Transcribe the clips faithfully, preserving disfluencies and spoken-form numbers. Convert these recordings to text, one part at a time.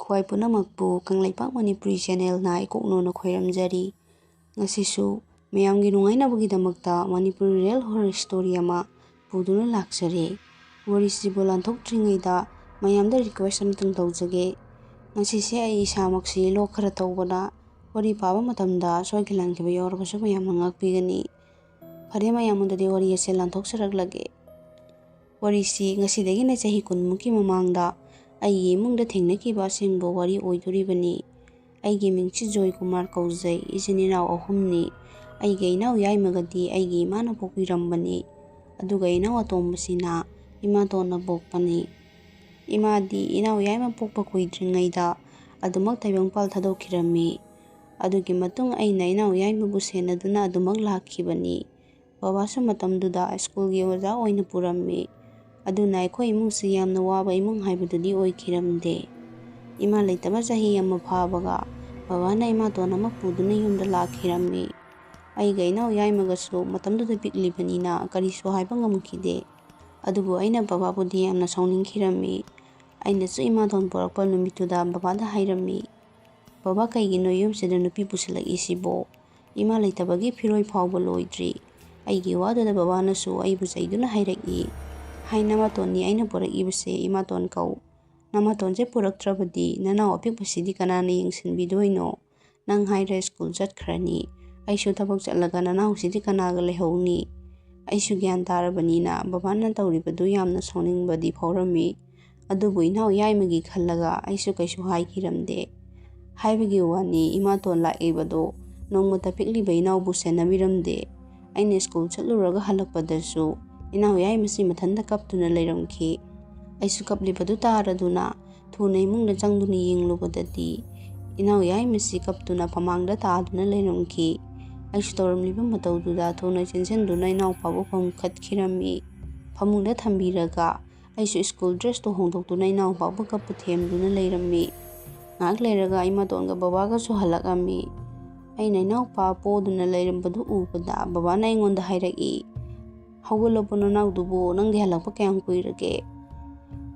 ꯈ꯭ꯋꯥꯏ ꯄꯨꯝꯅꯃꯛꯄꯨ ꯀꯪꯂꯩꯄꯥꯛ ꯃꯅꯤꯄꯨꯔꯤ ꯆꯦꯅꯦꯜꯅ ꯏꯀꯣꯛꯅꯣꯅ ꯈꯣꯏꯔꯝꯖꯔꯤ꯫ ꯉꯁꯤꯁꯨ ꯃꯌꯥꯝꯒꯤ ꯅꯨꯡꯉꯥꯏꯅꯕꯒꯤꯗꯃꯛꯇ ꯃꯅꯤꯄꯨꯔꯤ ꯔꯤꯌꯦꯜ ꯍꯣꯔꯔ ꯁ꯭ꯇꯣꯔꯤ ꯑꯃ ꯄꯨꯗꯨꯅ ꯂꯥꯛꯆꯔꯦ꯫ ꯋꯥꯔꯤꯁꯤꯕꯨ ꯂꯥꯟꯊꯣꯛꯇ꯭ꯔꯤꯉꯩꯗ ꯃꯌꯥꯝꯗ ꯔꯤꯀ꯭ꯋꯦꯁ ꯑꯃꯇꯪ ꯇꯧꯖꯒꯦ꯫ ꯉꯁꯤꯁꯦ ꯑꯩ ꯏꯁꯥꯃꯛꯁꯤ ꯂꯣꯛ ꯈꯔ ꯇꯧꯕꯅ ꯋꯥꯔꯤ ꯄꯥꯕ ꯃꯇꯝꯗ ꯁꯣꯏꯈꯤ ꯂꯥꯟꯈꯤꯕ ꯌꯥꯎꯔꯕꯁꯨ ꯃꯌꯥꯝꯅ ꯉꯥꯛꯄꯤꯒꯅꯤ꯫ ꯐꯔꯦ, ꯃꯌꯥꯝ ꯑꯗꯨꯗꯤ ꯋꯥꯔꯤ ꯑꯁꯦ ꯂꯥꯟꯊꯣꯛꯆꯔꯛꯂꯒꯦ꯫ ꯋꯥꯔꯤꯁꯤ ꯉꯁꯤꯗꯒꯤꯅ ꯆꯍꯤ ꯀꯨꯟꯃꯨꯛꯀꯤ ꯃꯃꯥꯡꯗ ꯑꯩꯒꯤ ꯏꯃꯨꯡꯗ ꯊꯦꯡꯅꯈꯤꯕ ꯑꯁꯦꯡꯕ ꯋꯥꯔꯤ ꯑꯣꯏꯗꯣꯔꯤꯕꯅꯤ꯫ ꯑꯩꯒꯤ ꯃꯤꯡꯁꯤ ꯖꯣꯏ ꯀꯨꯃꯥꯔ ꯀꯧꯖꯩ꯫ ꯏꯆꯤꯟ ꯏꯅꯥꯎ ꯑꯍꯨꯝꯅꯤ꯫ ꯑꯩꯒꯤ ꯏꯅꯥꯎ ꯌꯥꯏꯃꯒꯗꯤ ꯑꯩꯒꯤ ꯏꯃꯥꯅ ꯄꯣꯛꯄꯤꯔꯝꯕꯅꯤ꯫ ꯑꯗꯨꯒ ꯏꯅꯥꯎ ꯑꯇꯣꯝꯕꯁꯤꯅ ꯏꯃꯥꯇꯣꯟꯅ ꯄꯣꯛꯄꯅꯤ꯫ ꯏꯃꯥꯗꯤ ꯏꯅꯥꯎ ꯌꯥꯏꯃ ꯄꯣꯛꯄ ꯀꯨꯏꯗ꯭ꯔꯤꯉꯩꯗ ꯑꯗꯨꯃꯛ ꯇꯥꯏꯕꯪꯄꯥꯜ ꯊꯥꯗꯣꯛꯈꯤꯔꯝꯃꯤ꯫ ꯑꯗꯨꯒꯤ ꯃꯇꯨꯡ ꯑꯩꯅ ꯏꯅꯥꯎ ꯌꯥꯏꯃꯕꯨ ꯁꯦꯟꯅꯗꯨꯅ ꯑꯗꯨꯃꯛ ꯂꯥꯛꯈꯤꯕꯅꯤ꯫ ꯕꯕꯥꯁꯨ ꯃꯇꯝꯗꯨꯗ ꯁ꯭ꯀꯨꯜꯒꯤ ꯑꯣꯖꯥ ꯑꯣꯏꯅ ꯄꯨꯔꯝꯃꯤ꯫ ꯑꯗꯨꯅ ꯑꯩꯈꯣꯏ ꯏꯃꯨꯡꯁꯤ ꯌꯥꯝꯅ ꯋꯥꯕ ꯏꯃꯨꯡ ꯍꯥꯏꯕꯗꯨꯗꯤ ꯑꯣꯏꯈꯤꯔꯝꯗꯦ꯫ ꯏꯃꯥ ꯂꯩꯇꯕ ꯆꯍꯤ ꯑꯃ ꯐꯥꯕꯒ ꯕꯕꯥꯅ ꯏꯃꯥꯇꯣꯟ ꯑꯃ ꯄꯨꯗꯨꯅ ꯌꯨꯝꯗ ꯂꯥꯛꯈꯤꯔꯝꯃꯤ꯫ ꯑꯩꯒ ꯏꯅꯥꯎ ꯌꯥꯏꯃꯒꯁꯨ ꯃꯇꯝꯗꯨꯗ ꯄꯤꯛꯂꯤꯕꯅꯤꯅ ꯀꯔꯤꯁꯨ ꯍꯥꯏꯕ ꯉꯝꯈꯤꯗꯦ꯫ ꯑꯗꯨꯕꯨ ꯑꯩꯅ ꯕꯕꯥꯕꯨꯗꯤ ꯌꯥꯝꯅ ꯁꯥꯎꯅꯤꯡꯈꯤꯔꯝꯃꯤ꯫ ꯑꯩꯅꯁꯨ ꯏꯃꯥꯇꯣꯟ ꯄꯨꯔꯛꯄ ꯅꯨꯃꯤꯠꯇꯨꯗ ꯕꯕꯥꯗ ꯍꯥꯏꯔꯝꯃꯤ, "ꯕꯕꯥ, ꯀꯩꯒꯤꯅꯣ ꯌꯨꯝꯁꯤꯗ ꯅꯨꯄꯤ ꯄꯨꯁꯤꯜꯂꯛꯏꯁꯤꯕꯣ? ꯏꯃꯥ ꯂꯩꯇꯕꯒꯤ ꯐꯤꯔꯣꯏ ꯐꯥꯎꯕ ꯂꯣꯏꯗ꯭ꯔꯤ꯫" ꯑꯩꯒꯤ ꯋꯥꯗꯨꯗ ꯕꯕꯥꯅꯁꯨ ꯑꯩꯕꯨ ꯆꯩꯗꯨꯅ ꯍꯥꯏꯔꯛꯏ, "ꯍꯥꯏ, ꯅꯃꯥꯇꯣꯟꯅꯤ ꯑꯩꯅ ꯄꯨꯔꯛꯏꯕꯁꯦ, ꯏꯃꯥꯇꯣꯟ ꯀꯧ꯫ ꯅꯃꯥꯇꯣꯟꯁꯦ ꯄꯨꯔꯛꯇ꯭ꯔꯕꯗꯤ ꯅꯅꯥꯎ ꯑꯄꯤꯛꯄꯁꯤꯗꯤ ꯀꯅꯥꯅ ꯌꯦꯡꯁꯤꯟꯕꯤꯗꯣꯏꯅꯣ? ꯅꯪ ꯍꯥꯏꯔꯦ ꯁ꯭ꯀꯨꯜ ꯆꯠꯈ꯭ꯔꯅꯤ꯫ ꯑꯩꯁꯨ ꯊꯕꯛ ꯆꯠꯂꯒ ꯅꯅꯥꯎꯁꯤꯗꯤ ꯀꯅꯥꯒ ꯂꯩꯍꯧꯅꯤ?" ꯑꯩꯁꯨ ꯒ꯭ꯌꯥꯟ ꯇꯥꯔꯕꯅꯤꯅ ꯕꯕꯥꯅ ꯇꯧꯔꯤꯕꯗꯨ ꯌꯥꯝꯅ ꯁꯥꯎꯅꯤꯡꯕꯗꯤ ꯐꯥꯎꯔꯝꯃꯤ꯫ ꯑꯗꯨꯕꯨ ꯏꯅꯥꯎ ꯌꯥꯏꯃꯒꯤ ꯈꯜꯂꯒ ꯑꯩꯁꯨ ꯀꯩꯁꯨ ꯍꯥꯏꯈꯤꯔꯝꯗꯦ꯫ ꯍꯥꯏꯕꯒꯤ ꯋꯥꯅꯤ, ꯏꯃꯥꯇꯣꯟ ꯂꯥꯛꯏꯕꯗꯣ ꯅꯣꯡꯃꯇ ꯄꯤꯛꯂꯤꯕ ꯏꯅꯥꯎꯕꯨ ꯁꯦꯟꯅꯕꯤꯔꯝꯗꯦ꯫ ꯑꯩꯅ ꯁ꯭ꯀꯨꯜ ꯆꯠꯂꯨꯔꯒ ꯍꯜꯂꯛꯄꯗꯁꯨ ꯏꯅꯥꯎ ꯌꯥꯏꯃꯁꯤ ꯃꯊꯟꯇ ꯀꯞꯇꯨꯅ ꯂꯩꯔꯝꯈꯤ꯫ ꯑꯩꯁꯨ ꯀꯞꯂꯤꯕꯗꯨ ꯇꯥꯔꯗꯨꯅ ꯊꯨꯅ ꯏꯃꯨꯡꯗ ꯆꯪꯗꯨꯅ ꯌꯦꯡꯂꯨꯕꯗꯗꯤ ꯏꯅꯥꯎ ꯌꯥꯏꯃꯁꯤ ꯀꯞꯇꯨꯅ ꯐꯃꯥꯡꯗ ꯇꯥꯗꯨꯅ ꯂꯩꯔꯝꯈꯤ꯫ ꯑꯩꯁꯨ ꯇꯧꯔꯝꯂꯤꯕ ꯃꯇꯧꯗꯨꯗ ꯊꯨꯅ ꯆꯦꯟꯁꯤꯟꯗꯨꯅ ꯏꯅꯥꯎꯄꯥꯕꯨ ꯐꯃꯨꯡꯈꯠꯈꯤꯔꯝꯃꯤ꯫ ꯐꯃꯨꯡꯗ ꯊꯝꯕꯤꯔꯒ ꯑꯩꯁꯨ ꯁ꯭ꯀꯨꯜ ꯗ꯭ꯔꯦꯁꯇꯨ ꯍꯣꯡꯗꯣꯛꯇꯨꯅ ꯏꯅꯥꯎꯄꯥꯕꯨ ꯀꯞꯄ ꯊꯦꯝꯗꯨꯅ ꯂꯩꯔꯝꯃꯤ꯫ ꯉꯥꯏꯍꯥꯛ ꯂꯩꯔꯒ ꯏꯃꯥꯇꯣꯟꯒ ꯕꯕꯥꯒꯁꯨ ꯍꯜꯂꯛꯑꯝꯃꯤ꯫ ꯑꯩꯅ ꯏꯅꯥꯎꯄꯥ ꯄꯣꯗꯨꯅ ꯂꯩꯔꯝꯕꯗꯨ ꯎꯕꯗ ꯕꯕꯥꯅ ꯑꯩꯉꯣꯟꯗ ꯍꯥꯏꯔꯛꯏ, "ꯍꯧꯒꯠꯂꯕꯣ ꯅꯅꯥꯎꯗꯨꯕꯨ? ꯅꯪꯗꯤ ꯍꯜꯂꯛꯄ ꯀꯌꯥꯝ ꯀꯨꯏꯔꯒꯦ?"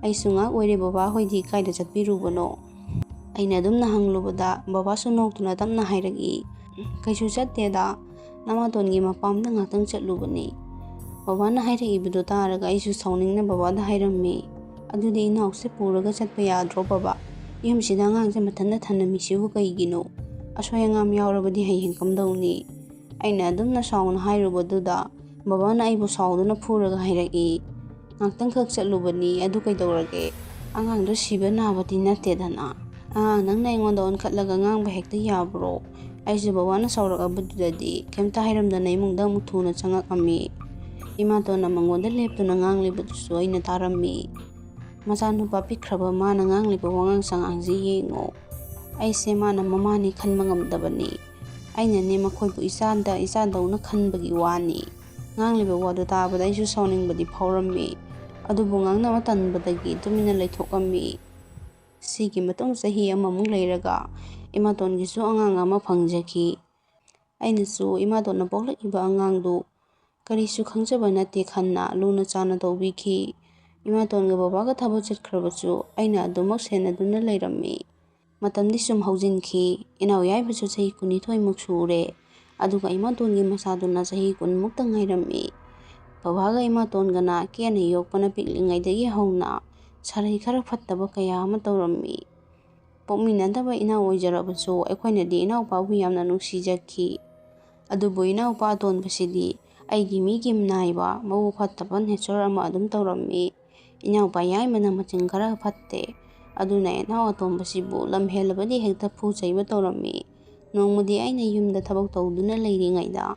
ꯑꯩꯁꯨ ꯉꯥꯏꯍꯥꯛ ꯑꯣꯏꯔꯦ, ꯕꯕꯥ ꯍꯣꯏꯗꯤ ꯀꯥꯏꯗ ꯆꯠꯄꯤꯔꯨꯕꯅꯣ? ꯑꯩꯅ ꯑꯗꯨꯝꯅ ꯍꯪꯂꯨꯕꯗ ꯕꯕꯥꯁꯨ ꯅꯣꯛꯇꯨꯅ ꯇꯞꯅ ꯍꯥꯏꯔꯛꯏ, "ꯀꯩꯁꯨ ꯆꯠꯇꯦꯗ, ꯅꯃꯥꯇꯣꯟꯒꯤ ꯃꯄꯥꯝꯗ ꯉꯥꯛꯇꯪ ꯆꯠꯂꯨꯕꯅꯤ꯫" ꯕꯕꯥꯅ ꯍꯥꯏꯔꯛꯏꯕꯗꯨ ꯇꯥꯔꯒ ꯑꯩꯁꯨ ꯁꯥꯎꯅꯤꯡꯅ ꯕꯕꯥꯗ ꯍꯥꯏꯔꯝꯃꯤ, "ꯑꯗꯨꯗꯤ ꯏꯅꯥꯎꯁꯦ ꯄꯨꯔꯒ ꯆꯠꯄ ꯌꯥꯗ꯭ꯔꯣ ꯕꯕꯥ? ꯌꯨꯝꯁꯤꯗ ꯑꯉꯥꯡꯁꯦ ꯃꯊꯟꯇ ꯊꯅꯝꯃꯤꯁꯤꯕꯨ ꯀꯩꯒꯤꯅꯣ? ꯑꯁꯣꯏ ꯑꯉꯥꯝ ꯌꯥꯎꯔꯕꯗꯤ ꯍꯌꯦꯡ ꯀꯝꯗꯧꯅꯤ?" ꯑꯩꯅ ꯑꯗꯨꯝꯅ ꯁꯥꯎꯅ ꯍꯥꯏꯔꯨꯕꯗꯨꯗ ꯕꯕꯥꯅ ꯑꯩꯕꯨ ꯁꯥꯎꯗꯨꯅ ꯐꯨꯔꯒ ꯍꯥꯏꯔꯛꯏ, "ꯉꯥꯛꯇꯪꯈꯛ ꯆꯠꯂꯨꯕꯅꯤ, ꯑꯗꯨ ꯀꯩꯗꯧꯔꯒꯦ? ꯑꯉꯥꯡꯗꯣ ꯁꯤꯕ ꯅꯥꯕꯗꯤ ꯅꯠꯇꯦꯗꯅ꯫ ꯑꯉꯥꯡ ꯅꯪꯅ ꯑꯩꯉꯣꯟꯗ ꯑꯣꯟꯈꯠꯂꯒ ꯉꯥꯡꯕ ꯍꯦꯛꯇ ꯌꯥꯕ꯭ꯔꯣ?" ꯑꯩꯁꯨ ꯕꯕꯥꯅ ꯁꯥꯎꯔꯛꯑꯕꯗꯨꯗꯗꯤ ꯀꯩꯝꯇ ꯍꯥꯏꯔꯝꯗꯅ ꯏꯃꯨꯡꯗ ꯑꯃꯨꯛ ꯊꯨꯅ ꯆꯪꯉꯛꯑꯝꯃꯤ꯫ ꯏꯃꯥꯇꯣꯟꯅ ꯃꯉꯣꯟꯗ ꯂꯦꯞꯇꯨꯅ ꯉꯥꯡꯂꯤꯕꯗꯨꯁꯨ ꯑꯩꯅ ꯇꯥꯔꯝꯃꯤ꯫ "ꯃꯆꯥꯅꯨꯄꯥ ꯄꯤꯛꯈ꯭ꯔꯕ ꯃꯥꯅ ꯉꯥꯡꯂꯤꯕ ꯋꯥꯉꯥꯡ ꯁꯉꯥꯡꯁꯤ ꯌꯦꯡꯉꯣ꯫ ꯑꯩꯁꯦ ꯃꯥꯅ ꯃꯃꯥꯅꯤ ꯈꯟꯕ ꯉꯝꯗꯕꯅꯤ꯫ ꯑꯩꯅꯅꯦ ꯃꯈꯣꯏꯕꯨ ꯏꯆꯥꯗ ꯏꯆꯥꯗꯧꯅ ꯈꯟꯕꯒꯤ ꯋꯥꯅꯤ꯫" ꯉꯥꯡꯂꯤꯕ ꯋꯥꯗꯨ ꯇꯥꯕꯗ ꯑꯩꯁꯨ ꯁꯥꯎꯅꯤꯡꯕꯗꯤ ꯐꯥꯎꯔꯝꯃꯤ, ꯑꯗꯨꯕꯨ ꯉꯥꯡꯅꯕ ꯇꯟꯕꯗꯒꯤ ꯇꯨꯃꯤꯟꯅ ꯂꯩꯊꯣꯛꯂꯝꯃꯤ꯫ ꯁꯤꯒꯤ ꯃꯇꯨꯡ ꯆꯍꯤ ꯑꯃꯃꯨꯛ ꯂꯩꯔꯒ ꯏꯃꯥꯇꯣꯟꯒꯤꯁꯨ ꯑꯉꯥꯡ ꯑꯃ ꯐꯪꯖꯈꯤ꯫ ꯑꯩꯅꯁꯨ ꯏꯃꯥꯇꯣꯟꯅ ꯄꯣꯛꯂꯛꯏꯕ ꯑꯉꯥꯡꯗꯨ ꯀꯔꯤꯁꯨ ꯈꯪꯖꯕ ꯅꯠꯇꯦ ꯈꯟꯅ ꯂꯨꯅ ꯆꯥꯅ ꯇꯧꯕꯤꯈꯤ꯫ ꯏꯃꯥꯇꯣꯟꯒ ꯕꯕꯥꯒ ꯊꯕꯛ ꯆꯠꯈ꯭ꯔꯕꯁꯨ ꯑꯩꯅ ꯑꯗꯨꯃꯛ ꯁꯦꯟꯅꯗꯨꯅ ꯂꯩꯔꯝꯃꯤ꯫ ꯃꯇꯝꯗꯤ ꯁꯨꯝ ꯍꯧꯖꯤꯟꯈꯤ꯫ ꯏꯅꯥꯎ ꯌꯥꯏꯃꯁꯨ ꯆꯍꯤ ꯀꯨꯟꯅꯤꯊꯣꯏꯃꯨꯛ ꯁꯨꯔꯦ꯫ ꯑꯗꯨꯒ ꯏꯃꯥꯇꯣꯟꯒꯤ ꯃꯆꯥꯗꯨꯅ ꯆꯍꯤ ꯀꯨꯟꯃꯨꯛꯇ ꯉꯥꯏꯔꯝꯃꯤ꯫ ꯕꯕꯥꯒ ꯏꯃꯥꯇꯣꯟꯒꯅ ꯀꯦꯅ ꯌꯣꯛꯄꯅ ꯄꯤꯛꯂꯤꯉꯩꯗꯒꯤ ꯍꯧꯅ ꯁꯥꯔꯩ ꯈꯔ ꯐꯠꯇꯕ ꯀꯌꯥ ꯑꯃ ꯇꯧꯔꯝꯃꯤ꯫ ꯄꯣꯛꯃꯤꯟꯅꯗꯕ ꯏꯅꯥꯎ ꯑꯣꯏꯖꯔꯕꯁꯨ ꯑꯩꯈꯣꯏꯅꯗꯤ ꯏꯅꯥꯎꯄꯥꯕꯨ ꯌꯥꯝꯅ ꯅꯨꯡꯁꯤꯖꯈꯤ꯫ ꯑꯗꯨꯕꯨ ꯏꯅꯥꯎꯄꯥ ꯑꯇꯣꯟꯕꯁꯤꯗꯤ ꯑꯩꯒꯤ ꯃꯤꯒꯤ ꯅꯥꯏꯕ, ꯃꯕꯨꯛ ꯐꯠꯇꯕ ꯅꯦꯆꯔ ꯑꯃ ꯑꯗꯨꯝ ꯇꯧꯔꯝꯃꯤ꯫ ꯏꯅꯥꯎꯄꯥ ꯌꯥꯏꯃꯅ ꯃꯆꯤꯡ ꯈꯔ ꯐꯠꯇꯦ꯫ ꯑꯗꯨꯅ ꯏꯅꯥꯎ ꯑꯇꯣꯟꯕꯁꯤꯕꯨ ꯂꯝ ꯍꯦꯜꯂꯕꯗꯤ ꯍꯦꯛꯇ ꯐꯨ ꯆꯩꯕ ꯇꯧꯔꯝꯃꯤ꯫ ꯅꯣꯡꯃꯗꯤ ꯑꯩꯅ ꯌꯨꯝꯗ ꯊꯕꯛ ꯇꯧꯗꯨꯅ ꯂꯩꯔꯤꯉꯩꯗ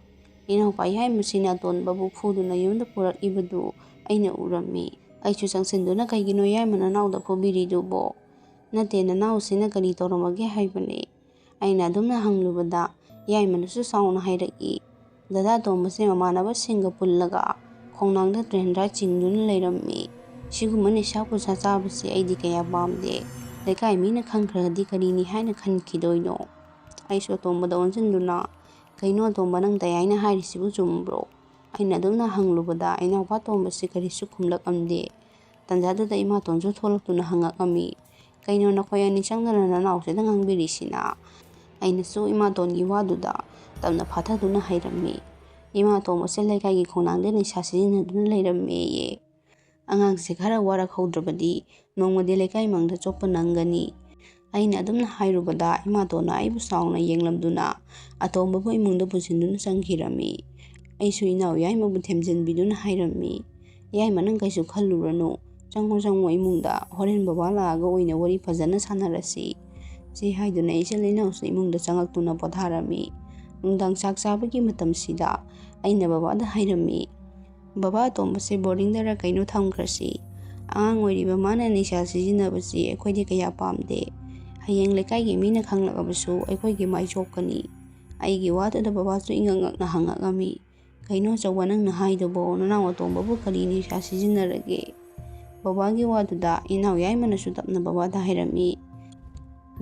ꯏꯅꯥꯎꯄꯥ ꯌꯥꯏꯃꯁꯤꯅ ꯑꯇꯣꯟꯕꯕꯨ ꯐꯨꯗꯨꯅ ꯌꯨꯝꯗ ꯄꯨꯔꯛꯏꯕꯗꯨ ꯑꯩꯅ ꯎꯔꯝꯃꯤ꯫ ꯑꯩꯁꯨ ꯆꯪꯁꯤꯟꯗꯨꯅ, "ꯀꯩꯒꯤꯅꯣ ꯌꯥꯏꯃ ꯅꯅꯥꯎꯗ ꯐꯨꯕꯤꯔꯤꯗꯨꯕꯣ?" "ꯅꯠꯇꯦ, ꯅꯅꯥꯎꯁꯤꯅ ꯀꯔꯤ ꯇꯧꯔꯝꯃꯒꯦ ꯍꯥꯏꯕꯅꯦ?" ꯑꯩꯅ ꯑꯗꯨꯝꯅ ꯍꯪꯂꯨꯕꯗ ꯌꯥꯏꯃꯅꯁꯨ ꯁꯥꯎꯅ ꯍꯥꯏꯔꯛꯏ, "ꯗꯗꯥ ꯇꯣꯝꯕꯁꯦ ꯃꯃꯥꯟꯅꯕꯁꯤꯡꯒ ꯄꯨꯜꯂꯒ ꯈꯣꯡꯅꯥꯡꯗ ꯇ꯭ꯔꯦꯟ ꯔꯥꯏꯗ ꯆꯤꯡꯗꯨꯅ ꯂꯩꯔꯝꯃꯤ꯫ ꯁꯤꯒꯨꯝꯕ ꯅꯤꯁꯥ ꯄꯨꯁꯥ ꯆꯥꯕꯁꯦ ꯑꯩꯗꯤ ꯀꯌꯥ ꯄꯥꯝꯗꯦ꯫ ꯂꯩꯀꯥꯏ ꯃꯤꯅ ꯈꯪꯈ꯭ꯔꯒꯗꯤ ꯀꯔꯤꯅꯤ ꯍꯥꯏꯅ ꯈꯟꯈꯤꯗꯣꯏꯅꯣ?" ꯑꯩꯁꯨ ꯑꯇꯣꯝꯕꯗ ꯑꯣꯟꯁꯤꯟꯗꯨꯅ, "ꯀꯩꯅꯣ ꯑꯇꯣꯝꯕ, ꯅꯪ ꯗꯌꯥꯏꯅ ꯍꯥꯏꯔꯤꯁꯤꯕꯨ ꯆꯨꯝꯕ꯭ꯔꯣ?" ꯑꯩꯅ ꯑꯗꯨꯝꯅ ꯍꯪꯂꯨꯕꯗ ꯏꯅꯥꯎꯄꯥ ꯇꯣꯝꯕꯁꯤ ꯀꯔꯤꯁꯨ ꯈꯨꯝꯂꯛꯂꯝꯗꯦ꯫ ꯇꯟꯖꯥꯗꯨꯗ ꯏꯃꯥꯇꯣꯟꯁꯨ ꯊꯣꯛꯂꯛꯇꯨꯅ ꯍꯪꯉꯛꯂꯝꯃꯤ, "ꯀꯩꯅꯣ ꯅꯈꯣꯏ ꯑꯅꯤ ꯆꯪꯗꯅ ꯅꯅꯥꯎꯁꯤꯗ ꯉꯥꯡꯕꯤꯔꯤꯁꯤꯅ?" ꯑꯩꯅꯁꯨ ꯏꯃꯥꯇꯣꯟꯒꯤ ꯋꯥꯗꯨꯗ ꯇꯞꯅ ꯐꯥꯊꯗꯨꯅ ꯍꯥꯏꯔꯝꯃꯤ꯫ "ꯏꯃꯥꯇꯣꯟ ꯑꯁꯦ ꯂꯩꯀꯥꯏꯒꯤ ꯈꯣꯡꯅꯥꯡꯗ ꯅꯤꯁꯥ ꯁꯤꯖꯤꯟꯅꯗꯨꯅ ꯂꯩꯔꯝꯃꯦꯌꯦ꯫ ꯑꯉꯥꯡꯁꯦ ꯈꯔ ꯋꯥꯔꯛꯍꯧꯗ꯭ꯔꯕꯗꯤ ꯅꯣꯡꯃꯗꯤ ꯂꯩꯀꯥꯏ ꯃꯥꯡꯗ ꯆꯣꯞꯄ ꯅꯪꯒꯅꯤ"꯫ ꯑꯩꯅ ꯑꯗꯨꯝꯅ ꯍꯥꯏꯔꯨꯕꯗ ꯏꯃꯥꯇꯣꯟꯅ ꯑꯩꯕꯨ ꯆꯥꯎꯅ ꯌꯦꯡꯂꯝꯗꯨꯅ ꯑꯇꯣꯝꯕꯕꯨ ꯏꯃꯨꯡꯗ ꯄꯨꯁꯤꯟꯗꯨꯅ ꯆꯪꯈꯤꯔꯝꯃꯤ꯫ ꯑꯩꯁꯨ ꯏꯅꯥꯎ ꯌꯥꯏꯃꯕꯨ ꯊꯦꯝꯖꯤꯟꯕꯤꯗꯨꯅ ꯍꯥꯏꯔꯝꯃꯤ, "ꯌꯥꯏꯃ, ꯅꯪ ꯀꯩꯁꯨ ꯈꯜꯂꯨꯔꯅꯨ꯫ ꯆꯪꯉꯣ, ꯆꯪꯉꯣ ꯏꯃꯨꯡꯗ꯫ ꯍꯣꯔꯦꯟ ꯕꯕꯥ ꯂꯥꯛꯑꯒ ꯑꯣꯏꯅ ꯋꯥꯔꯤ ꯐꯖꯅ ꯁꯥꯟꯅꯔꯁꯤ"꯫ ꯁꯤ ꯍꯥꯏꯗꯨꯅ ꯏꯆꯤꯜ ꯏꯅꯥꯎꯁꯨ ꯏꯃꯨꯡꯗ ꯆꯪꯉꯛꯇꯨꯅ ꯄꯣꯊꯥꯔꯝꯃꯤ꯫ ꯅꯨꯡꯗꯥꯡ ꯆꯥꯛ ꯆꯥꯕꯒꯤ ꯃꯇꯝꯁꯤꯗ ꯑꯩꯅ ꯕꯕꯥꯗ ꯍꯥꯏꯔꯝꯃꯤ, "ꯕꯕꯥ, ꯑꯇꯣꯝꯕꯁꯦ ꯕꯣꯔꯗꯤꯡꯗꯔ ꯀꯩꯅꯣ ꯊꯝꯈ꯭ꯔꯁꯤ꯫ ꯑꯉꯥꯡ ꯑꯣꯏꯔꯤꯕ ꯃꯥꯅ ꯅꯤꯁꯥ ꯁꯤꯖꯤꯟꯅꯕꯁꯤ ꯑꯩꯈꯣꯏꯗꯤ ꯀꯌꯥ ꯄꯥꯝꯗꯦ꯫ ꯍꯌꯦꯡ ꯂꯩꯀꯥꯏꯒꯤ ꯃꯤꯅ ꯈꯪꯂꯛꯑꯕꯁꯨ ꯑꯩꯈꯣꯏꯒꯤ ꯃꯥꯏ ꯆꯣꯞꯀꯅꯤ"꯫ ꯑꯩꯒꯤ ꯋꯥꯗꯨꯗ ꯕꯕꯥꯁꯨ ꯏꯉꯛ ꯉꯛꯅ ꯍꯪꯉꯛꯑꯝꯃꯤ, "ꯀꯩꯅꯣ ꯑꯆꯧꯕ, ꯅꯪꯅ ꯍꯥꯏꯗꯨꯕꯣ? ꯅꯅꯥꯎ ꯑꯇꯣꯝꯕꯕꯨ ꯀꯔꯤ ꯅꯤꯁꯥ ꯁꯤꯖꯤꯟꯅꯔꯒꯦ?" ꯕꯕꯥꯒꯤ ꯋꯥꯗꯨꯗ ꯏꯅꯥꯎ ꯌꯥꯏꯃꯅꯁꯨ ꯇꯞꯅ ꯕꯕꯥꯗ ꯍꯥꯏꯔꯝꯃꯤ,